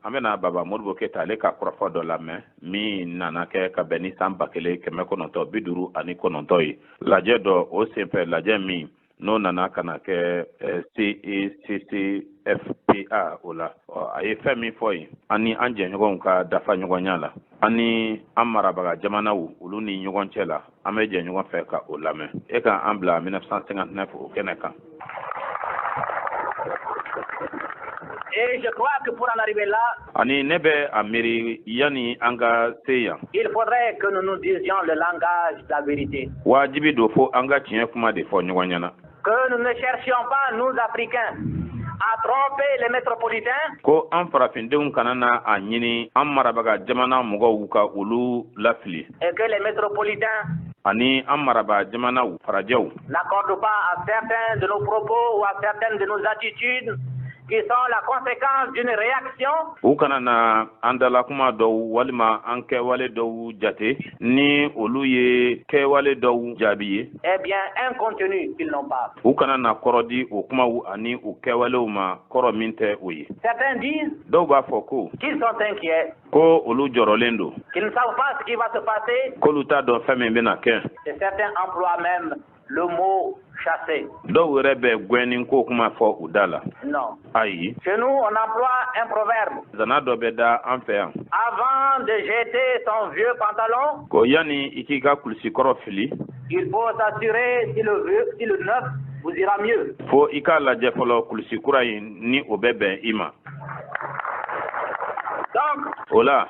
An bɛna Baba Modibo Keyita ale ka kɔrɔfɔ dɔ lamɛn min nana kɛ ka bɛn ni san 1959 ye, lajɛ dɔ o senfɛ, lajɛ min n'o nana ka na kɛ CECCFPA. O la, a ye fɛn min fɔ yen, an ni an jɛɲɔgɔnw ka dafa ɲɔgɔnya la, an ni an marabaga jamanaw olu ni ɲɔgɔn cɛ la, an bɛ jɛ ɲɔgɔn fɛ ka o lamɛn. E ka an bila 1959 o kɛnɛ kan. Et je crois que pour en arriver là, Ani ne bɛ a miiri, yanni an ka se yan, il faudrait que nous nous disions le langage de la vérité. wajibi don fo an ka tiɲɛ kuma de fɔ ɲɔgɔn ɲɛna. Que nous ne cherchions pas, nous Africains, à tromper les métropolitains, Ko an farafindenw kana na a ɲini an marabaga jamana mɔgɔw ka olu lafili, et que les métropolitains ani an maraba jamanaw farajɛw n'accordent pas à certains de nos propos ou à certaines de nos attitudes qui sont la conséquence d'une réaction u kana na an dalakuma dɔw walima an kɛwale dɔw jate ni olu ye kɛwale dɔw jaabi ye, eh bien, un contenu qu'ils n'ont pas. u kana na kɔrɔ di o kumaw ani u kɛwalew ma, kɔrɔ min tɛ o ye. Certains disent Dɔw b'a fɔ ko qu'ils sont inquiets, ko olu jɔrɔlen don, qu'ils ne savent pas ce qui va se passer, k'olu t'a dɔn fɛn min bɛna kɛ. et certains emploient même le mot chasser. Dɔw yɛrɛ bɛ gwɛnni ko kuma fɔ u da la. Non. Ayi. Chez nous, on emploie un proverbe. Zana dɔ bɛ da an fɛ yan. Avant de jeter son vieux pantalon, Ko yanni i k'i ka kulusikɔrɔ fili, il faut s'assurer si le neuf vous ira mieux. fo i k'a lajɛ fɔlɔ kulusi kura in ni o bɛ bɛn i ma. Donc, O la,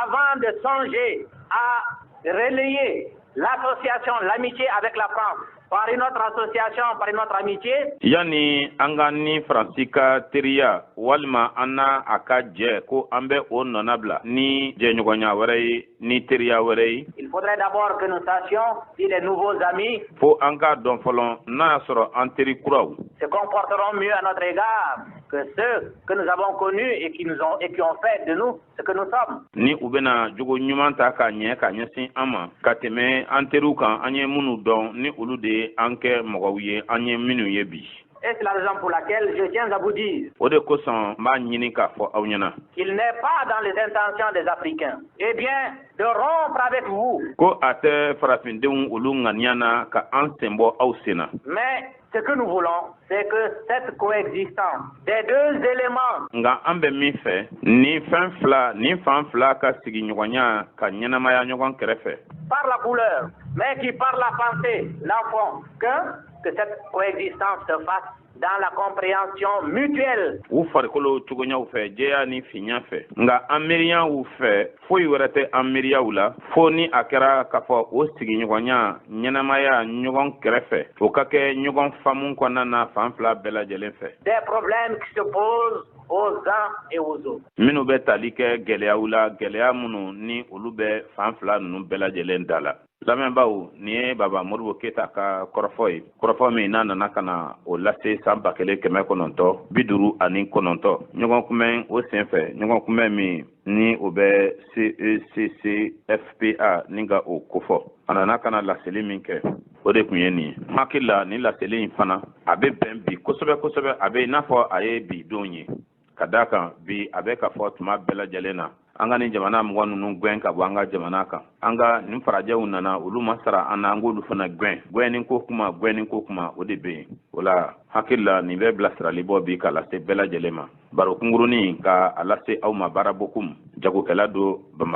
avant de songer à relayer l'association, l'amitié avec la France par une autre association, par une autre amitié, yanni an ka ni Faransi ka teriya walima an n'a a ka jɛ ko an bɛ o nɔnabila ni jɛɲɔgɔnya wɛrɛ ye, ni teriya wɛrɛ ye, il faudrait d'abord que nous sachions si les nouveaux amis fo an k'a dɔn fɔlɔ n'a y'a sɔrɔ an teri kuraw se comporteront mieux à notre égard que ceux que nous avons connus et qui ont fait de nous ce que nous sommes. ni u bɛna jogo ɲuman ta k'a ɲɛ ka ɲɛsin an ma ka tɛmɛ an teriw kan, an ye minnu dɔn, ni olu de ye an kɛ mɔgɔw ye an ye minnu ye bi. Et c'est la raison pour laquelle je tiens à vous dire O de kosɔn n b'a ɲini k'a fɔ aw ɲɛna qu'il n'est pas dans les intentions des Africains, eh bien, de rompre avec vous. ko a tɛ farafindenw olu ŋaniya na ka an sen bɔ aw sen na. Mais ce que nous voulons, c'est que cette coexistence des deux éléments Nka an bɛ min fɛ, ni fɛn fila ni fan fila ka sigiɲɔgɔnya ka ɲɛnamaya ɲɔgɔn kɛrɛfɛ, par la couleur, mais qui par la pensée n'en font qu'un, que cette coexistence se fasse dans la compréhension mutuelle. U farikolo cogoyaw fɛ, jɛya ni finya fɛ, nka an miiriyaw fɛ, foyi wɛrɛ tɛ an miiriyaw la fo ni a kɛra k'a fɔ o sigiɲɔgɔnya ɲɛnamaya ɲɔgɔn kɛrɛfɛ, o ka kɛ ɲɔgɔn faamu kɔnɔna na fan fila bɛɛ lajɛlen fɛ. Des problèmes qui se posent aux uns et aux autres. Minnu bɛ tali kɛ gɛlɛyaw la, gɛlɛya minnu ni olu bɛ fan fila ninnu bɛɛ lajɛlen da la. Lamɛnbaaw, nin ye Baba Modibo Keyita ka kɔrɔfɔ ye, kɔrɔfɔ min n'a nana ka na o lase san 1959 ɲɔgɔn kunbɛn o senfɛ, ɲɔgɔn kunbɛn min ni o bɛ CECCFPA ni ka o kofɔ. A nana ka na laseli min kɛ, o de tun ye nin ye. Hakili la, nin laseli in fana a bɛ bɛn bi kosɛbɛ kosɛbɛ, a bɛ i n'a fɔ a ye bi don ye, ka d'a kan bi a bɛ ka fɔ tuma bɛɛ lajɛlen na an ka nin jamana mɔgɔ ninnu gɛn ka bɔ an ka jamana kan. An ka nin farajɛw nana, olu ma sara an na, an k'olu fana gɛn. Gɛnni ko kuma, gɛnni ko kuma, o de bɛ yen. O la, hakili la, nin bɛ bilasirali bɔ bi k'a lase bɛɛ lajɛlen ma. Baro kunkurunin ka a lase aw ma, baara bokum jagokɛla don Bama.